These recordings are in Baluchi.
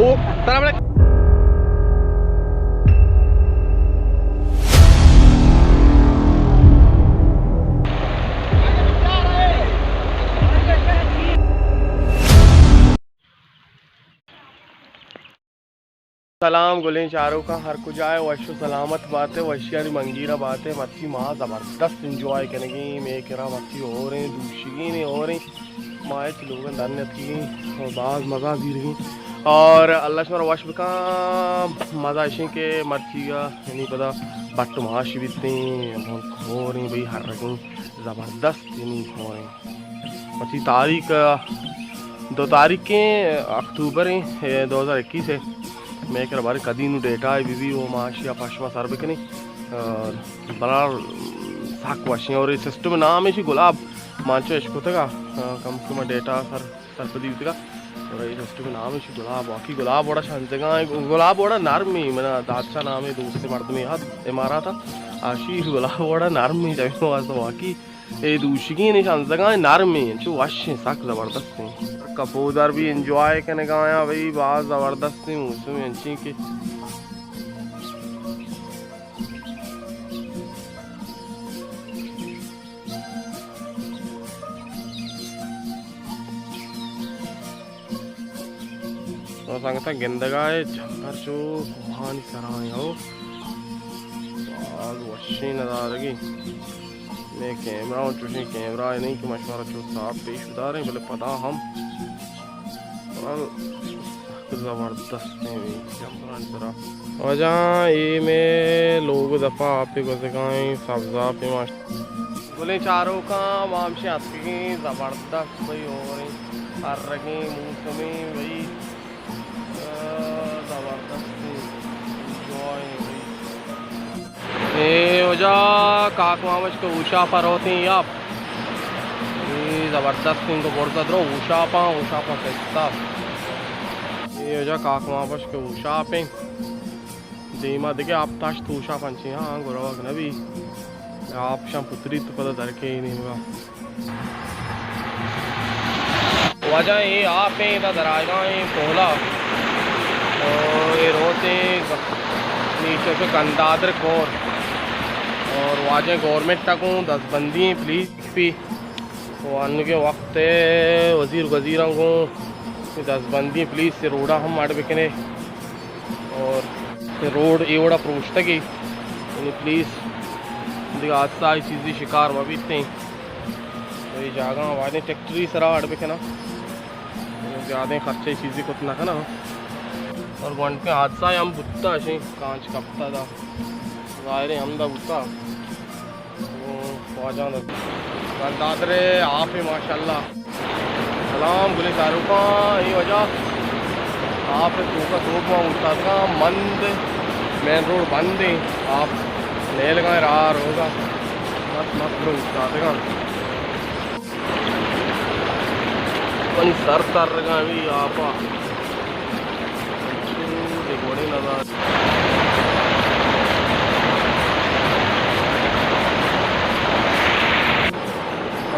او، سلام علیکم۔ سلام گلیں چاروکاں، ہر کجا ئے وش و سلامت بات ئے، وشیانی منگیرا بات ئے۔ مرچی ما زبردست انجوائے کنگیں، مئے کرا مرچی ہوریں، دوشیگیں ہوریں۔ ما ہچ لوگاں در نیتکگیں اور باز مزہ زیرگیں اور اللہ شمارا وش بکاں۔ مزہ اشیں کہ مرچیگا یعنی پدا بٹ ماش بیتیں، ہوریں بھئی ہرگیں زبردست یعنی ہوریں۔ مرچی تاریخ دو تاریخ ایں، اکتوبر ایں، دو ہزار اکیس ایں۔ مئے کرا بارے کدی نوں ڈیٹا بی بی او ما اشیا پشما سر بکنیں۔ اور بلال سک وشیں اور اے سسٹم نام ایشی گلاب، ما انچو اشکتگا، آ، کم کم ڈیٹا سر، سرپدی بیتگا۔ اور اے سسٹم نام ایشی گلاب، واقعی گلاب وڑا شنزگا ایں، گلاب وڑا نرمی، منا دادشاہ نامیں دوست مردمے ہا امارات آ، آشی گلاب وڑا نرمی، چمی واسطہ واقعی اے دوشیگیں شنزگا نرمی، انچو وشیں، سک زبردستیں۔ کپودر بھی انجوائے کنگا آیا بھئی، باز زبردستیں موسم انچیں کہ تو سنگتاں گندگا ئے، جنگل چو کوہانی سرا ایں ہو۔ باز وشیں نظارگے۔ مئے کیمرہ اوں چوشیں کیمرہ نہیں کہ ما شمارا چو صاف پیش داریں، بلے پدا ہم بلے سک زبردستیں وی جنگلانی سرا۔ واجہ اے مئے لوگ دپا آپے گوزگائیں، سبز آپے ماشاءاللہ۔ گلیں چاروکاں، ما ہمشی اتکگیں، زبردست بھئی، ہوریں، ہرگیں موسمیں بھئی، آ، زبردستیں، انجوائیں بھئی۔ اے واجہ کاک مامش کہ اوشاپ ء روتیں آپ۔ اے زبردست انگو برزا درو اوشاپاں، اوشاپاں سستا۔ اے واجہ کاک مامش کہ اوشاپیں۔ دیما دگہ آپ تاشت اوشاپ انچیں، ہاں، گروک نبی۔ آپ شان پتری تو پدا درکے نیمگا۔ واجہ اے آپ ایں، ادا درائگا ایں پولا۔ اور اے روت ایں گ-، نیچے سے گندادر کور۔ اور واجہ گورنمنٹ تکوں دزبندی ایں، پولیس بھی۔ تو آنگے وقت ایں، وزیر گزیراں گوں دزبندی ایں، پولیس سے روڈا ہم اڈ بکنے۔ اور روڈ اے وڑا پروشتگی، یعنی پولیس دگہ حادثہ ء چیزی شکار مہ بیتیں۔ تو اے جاگہ وادیں ٹریکٹری سرا اڈ بکناں، زیادیں خرچہ چیزی کت نہ کناں۔ اور گونڈکیں حادثہ ہم بوتا، اشیں کانچ کپتا دا، ظاہریں ہم دا بوتا۔ او، واجہ دا گندادرے آپ ماشاءاللہ۔ سلام گلیں چاروکاں، اے واجہ آپ توکا توک ما اوشتاتگاں، مند مین روڈ بند ایں، آپ نیلگاں راہ روگا مست مست برو اوشتاتگاں۔ منی سر ترگاں بھی آپا۔ اے وڑیں نظارہ۔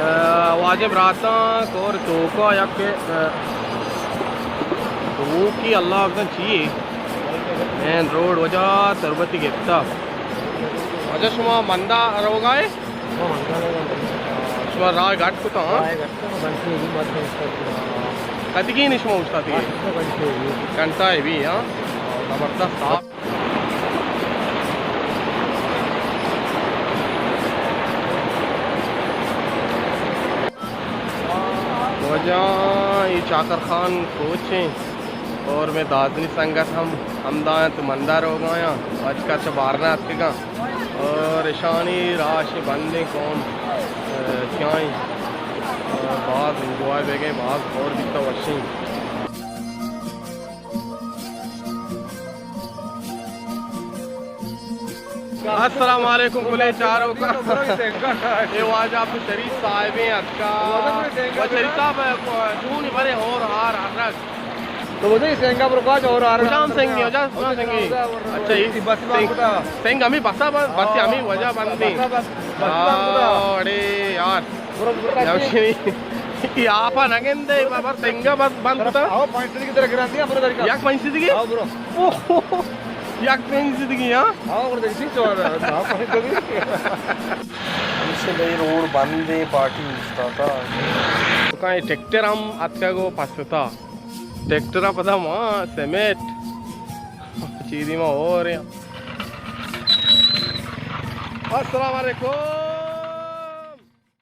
آ، واجہ براتاں کور توکا یک، آ، توکی اللہ بزن چیے۔ مین روڈ واجہ تربتی گپتا۔ واجہ شما مندا روگا ئے؟ شما راہ گٹ کتا، ہاں؟ کدگین شما اوشتاتگے؟ گھنٹہ ء بی، ہاں؟ زبردست، ہاں۔ واجہ اے چاکر خان کوچ ایں اور مئے دازنی سنگت ہم ہمدا انت، مندا روگا آں، اچکا چہ بارنا اتکگاں۔ اور اشانی راہ اشی بندیں قوم، ء، کیائیں، اور باز انجوائے بیگیں، باز غور بیتا وشیں۔ السلام علیکم کلیں چاروکاں۔ اے واجہ عبدالشریف صاحبیں اتکا۔ و شریف صاحب، چونی برے ہور ہار ہرگ؟ تو بجے سنگا پر کاج اور آ رہا کجام سنگی؟ کجام، کجام سنگی؟ اچھا، یہ بس سنگ، سنگ ہمیں بسا بس، بس ہمیں وجہ بند دی۔ بس، بس، بس، بس، بس۔ اڑے یار۔ برو، برو، برو۔ اے آپ ءَ نہ گندئے، بابا، سنگ ءَ بند، بند کتا۔ آؤ، پنچ سدگی ترا گران دیا، برو داری کا۔ یک پنچ سدگی؟ آؤ، برو۔ اوہ، یک پنچ سدگی، ہاں؟ آؤ، برو داری، سی چوار، آؤ، پنچ سدگی۔ ہمیشہ بھئی روڈ بند ہے، پارٹی اوشتاتا۔ تو کہیں ٹریکٹر ہم اتکگ و پستا۔ ٹریکٹر ءَ پدا ما سیمنٹ۔ چیری ما ہو رہے ہیں۔ السلام علیکم۔